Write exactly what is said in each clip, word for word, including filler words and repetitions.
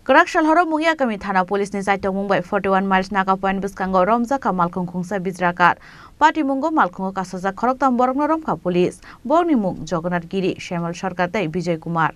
Kwrak sal horo Mungiakami thana police ni chaitokmung bai forty one miles Naga Point bwskango romjakha malkhung khungsa Bijra Kath. Patimungo malkhungo kasajak khoroktham borokno romkha police. Borokni mung Jagannath Giri, Shemal Sarkar tei Bijoy Kumar.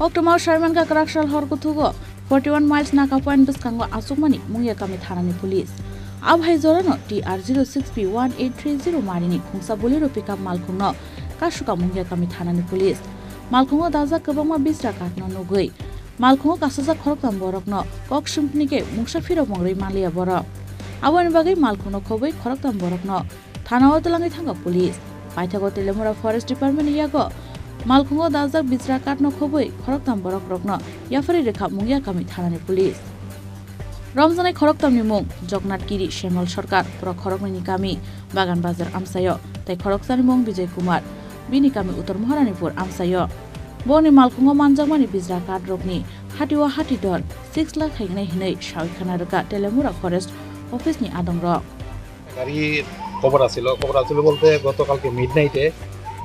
Koktwmao saimankha kwrak sal hor kuthugo forty one miles Naga Point bwskango achukmani Mungiakami thanani police. Abo hai jorano T R zero six P one eight three zero marini khungsa Bolero pickup malkhungno kasukha Mungiakami thanani police. Malkhungo dajak kwbangma Bijra Kathno nugwi malkhungo kasajak khoroktham borokno kok swngpni khe mungsa phirok mwngrwi manliya borok. Aboni bagwi malkhungno khobwi khoroktham borokno thanao twlangwi thangkha police. Paithago Telemura Forest Department ni yago malkhungo dajak Bijra Kathno khobwi khoroktham borok rokno yapharwi rwkha Mungiakami thanani police. Romjaknai khoroktham ni mung Jognath Giri, Shemal Sarkar, borok khoroknwi ni kami Bagan Bazar amchaio, tei khoroksani mung Bijoy Kumar, bini kami Uttor Maharanipur amchaio. Boni malkhungo manjakmani Bijra Kath rokni hatio hati dor six lakh hingnai hinwi sawi khana rwkha Telemura Forest Office ni adongrok. গাড়ি খবর আছিল, খবর আছিল বলতে গতকালকে মিড নাইটে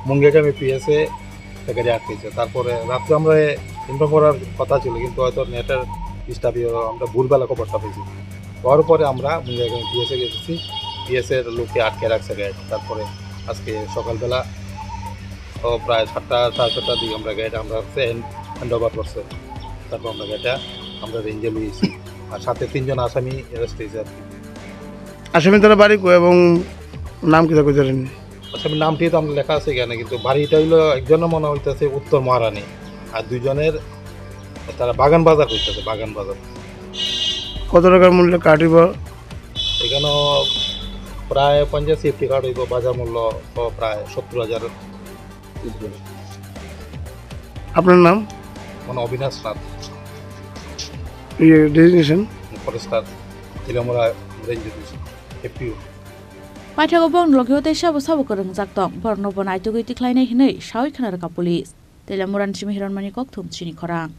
মুঙ্গিয়াকামি পিএসএ একটা গাড়ি আটকেছে। তারপরে রাত্রে আমরা ইনফর্ম করার কথা ছিল, কিন্তু হয়তো নেটের ডিস্টার্ব, আমরা ভুলবেলা খবরটা পেয়েছি। পাওয়ার পরে আমরা মুঙ্গিয়াকামি পিএসএ গেছি, পিএসএর লোকে আটকে রাখছে গাড়ি। তারপরে আজকে সকালবেলা তো প্রায় সাতটা, সাড়ে সাতটার দিকে আমরা গাড়িটা আমরা হ্যান্ড, হ্যান্ড ওভার করছে। তারপর আমরা গাড়িটা আমরা রেঞ্জে লইয়েছি। আর সাথে তিনজন আসামি অ্যারেস্ট হয়েছে আর কি। আসামি তারা বাড়ি কই এবং নাম কিতা কইতারেন? আসামির নামটি তো আমরা লেখা আছে এখানে, কিন্তু বাড়িটা হইলো একজনের মনে হইতেছে উত্তর মহারানী, আর দুইজনের তারা বাগান বাজার করতেছে, বাগান বাজার। কত টাকার মূল্যে কাঠ হইব? এখানে প্রায় পঞ্চাশ ফিফটি কাঠ হইব, বাজার মূল্য তো প্রায় সত্তর হাজার উপরে। আপনার নাম? মানে অবিনাশ নাথ। ইয়ে, ডেজিগনেশন? ফরেস্টার, তিলামুরা range division, FPO. Paithago bong logio tei sabo sabo kwrwngjak tong, borokno bo naitugwi tikhlainai hinwi sawi khna rwkha police. Telemurani simi Hiranmani Kokthum chini khorang.